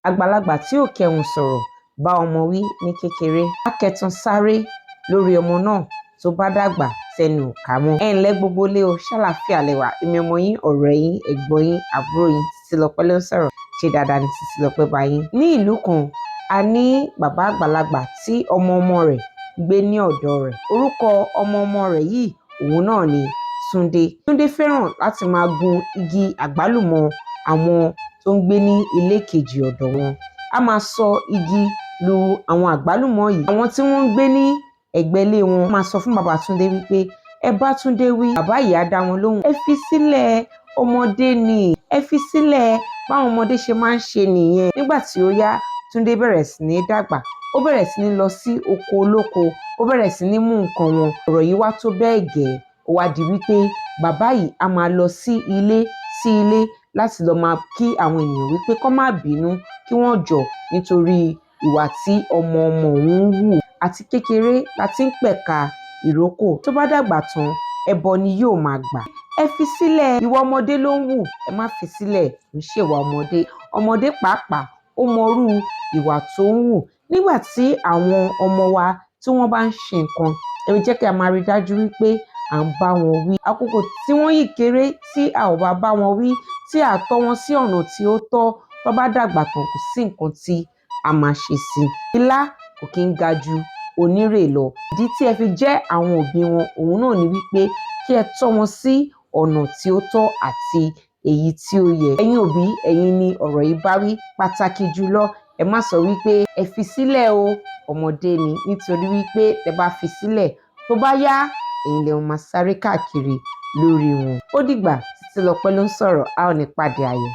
Àgbàlagbà tí ò kẹhùn sọ̀rọ̀ bá ọmọ wí ní kékeré, á kẹtan sáré lórí ọmọ náà tó bá dàgbà tẹnu ò ká mọ́. Ẹ ǹlẹ́ gbogbo ilé o, ṣàlàáfíà lẹ wà? Èmi ọmọ yín, ọ̀rẹ́ yín, ẹ̀gbọ́n yín, àbúrò yín, Títílọpẹ́ ló ń sọ̀rọ̀. Ṣé dáadáa ni Títílọpẹ́ bá yín? Ní ìlú kan, a ní bàbá àgbàlagbà tí ọmọ ọmọ rẹ̀ gbé ní ọ̀dọ̀ rẹ̀. Orúkọ ọmọ ọmọ rẹ̀ yìí, òun náà ni Túndé. Túndé fẹ́ràn láti máa gun igi àgbálùmọ̀ àwọn tó ń gbé ní ilé kejì ọ̀dọ̀ wọn. A máa sọ igi lu àwọn àgbálùmọ̀ yìí. Àwọn tí wọ́n ń gbé ní ẹ̀gbẹ́ ilé wọn máa sọ fún bàbá Túndé wípé ẹ bá Túndé wí. Bàbá yìí á dá wọn lóhùn. Ẹ fi sílẹ̀, ọmọdé ni. Ẹ fi sílẹ̀, báwọn ọmọdé ṣe máa ń ṣe nìyẹn. Nígbà tí ó yá, Túndé bẹ̀rẹ̀ sí ní dàgbà. Ó bẹ̀rẹ̀ sí ní lọ sí oko olóko. Ó bẹ̀rẹ̀ sí ní mú nǹkan wọn. Ọ̀rọ̀ yìí wá tó bẹ́ẹ̀ gẹ́. Ó wá di wípé bàbá yìí á máa lọ sí ilé sí ilé láti lọ máa kí àwọn ènìyàn wípé kó má bínú, kí wọ́n jọ̀ọ́, nítorí ìwà tí ọmọ ọmọ òun ń hù. Àti kékeré la ti ń pẹ̀ka ìrókò. Tó bá dàgbà tán, ẹbọ ni yóò máa gbà. Ẹ fi sílẹ̀, ìwà ọmọdé ló ń hù. Ẹ má fi sílẹ̀, kì í ṣèwà ọmọdé. Ọmọdé pàápàá ó mọrú ìwà tó ń hù. Nígbà tí àwọn ọmọ wa tí wọ́n bá ń ṣe nǹkan, ẹ jẹ́ kí a máa rí dájú wípé à ń bá wọn wí. Àkókò tí wọ́n yìí kéré, tí a ò bá bá wọn wí, tí a tọ́ wọn sí ọ̀nà tí ó tọ́, tó bá dàgbà tán, kò sí nǹkan tí a máa ṣe sí i. Ilá kò kí ń ga ju onírè lọ. Ìdí tí ẹ fi jẹ́ àwọn òbí wọn, òun náà ni wípé kí ẹ tọ́ wọn sí ọ̀nà tí ó tọ́ àti èyí tí ó yẹ. Ẹ̀yin òbí, ẹ̀yin ni ọ̀rọ̀ yìí bá wí. Pàtàkì jùlọ, ẹ má sọ wípé ẹ fi sílẹ̀ o, ọmọdé ni, nítorí wípé tẹ bá fi sílẹ̀, tó bá yá, ẹ̀yin lẹ máa sáré káàkiri lórí wọn. Ó dìgbà, Títílọpẹ́ ló ń sọ̀rọ̀, a ó ní pàdé ayọ̀.